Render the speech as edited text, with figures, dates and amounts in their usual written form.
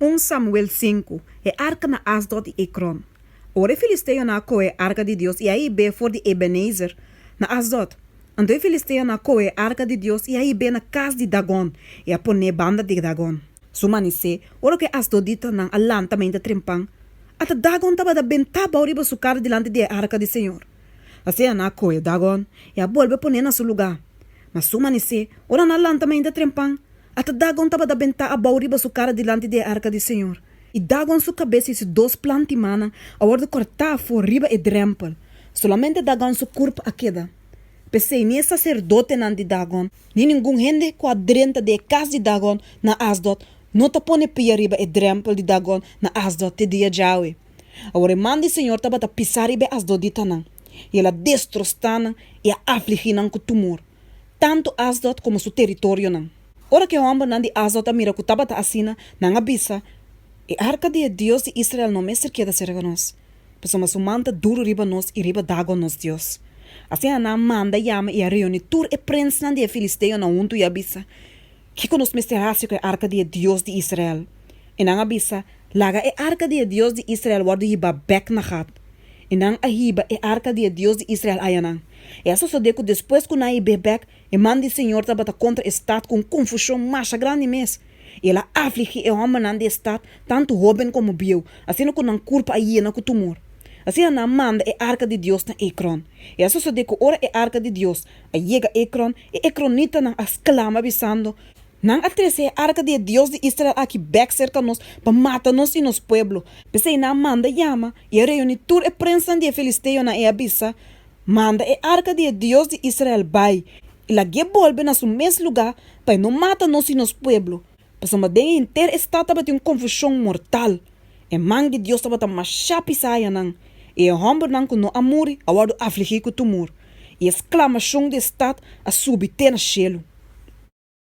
Un Samuel sinku, E arka na Asdod i Ekron. Ora e filisteonan a kohe e arka di Dios i a hib'é for di Ebenezer na Asdod. Anto e filisteonan a kohe e arka di Dios i a hib'é na kas di Dagon i a pon'é banda di Dagon. Su manisé, ora ku e asdoditanan a lanta mainta trempan, ata Dagon tabata bentá bou riba su kara dilanti di e arka di señor. Asina nan a kohe Dagon i a bolbe pon'é na su lugá. Ma su manisé, ora nan a lanta mainta trempan, Ata Dagon tabata bentá abou riba su kara dilanti di e arka di Señor. I Dagon su kabes i su dos plant'i mannan a wòrdu kòrtá afó riba e drèmpel. Solamente Dagon su kurpa a keda. P'esei ni e saserdotenan di Dagon, ni ningun hende ku a drenta den e kas di Dagon na Asdod no ta pone pia riba e drèmpel di Dagon na Asdod te dia djawe. Awor e man di Señor tabata pisá riba e asdoditanan, i el a destrostá nan i a afligí nan ku tumor. tantu Asdod komo su teritorionan. Ora ku e hòmbernan di Asdod a mira ku tabata asina, nan a bisa, E arka di e Dios di Israel no mester keda serka nos, pasobra su man ta duru riba nos i riba Dagon nos dios. Asina nan a manda yama i a reuní tur e prensnan di e filisteonan huntu i a bisa, Kiko nos mester hasi ku e arka di e Dios di Israel? I nan a bisa, Laga e arka di e Dios di Israel wòrdu hibá bèk na Gat. I nan a hiba e arka di e Dios di Israel ayanan. I a sosodé ku despues ku nan a hib'é bèk, e man di señor tabata kontra e stat ku un konfushon masha grandi mes. I el a afligí e hòmbernan di e stat, tantu hóben komo bieu, asina ku nan kurpa a yena ku tumor. Asina nan a manda e arka di Dios na Ekron. I a sosodé ku ora e arka di Dios a yega Ekron, e ekronitanan a sklama bisando, Nan a trese e arka di e Dios di Israel aki bèk serka nos pa mata nos i nos pueblo. P'esei nan a manda yama i a reuní tur e prensnan di e filisteonan i a bisa, Manda e arka di e Dios di Israel bai i lag'é bolbe na su mes lugá pa e no mata nos i nos pueblo. Pasobra den henter e stat tabatin un konfushon mortal. E man di Dios tabata mashá pisá ayanan, i e hòmbernan ku no a muri a wòrdu afligí ku tumor, i e sklamashon di e stat a subi te na shelu.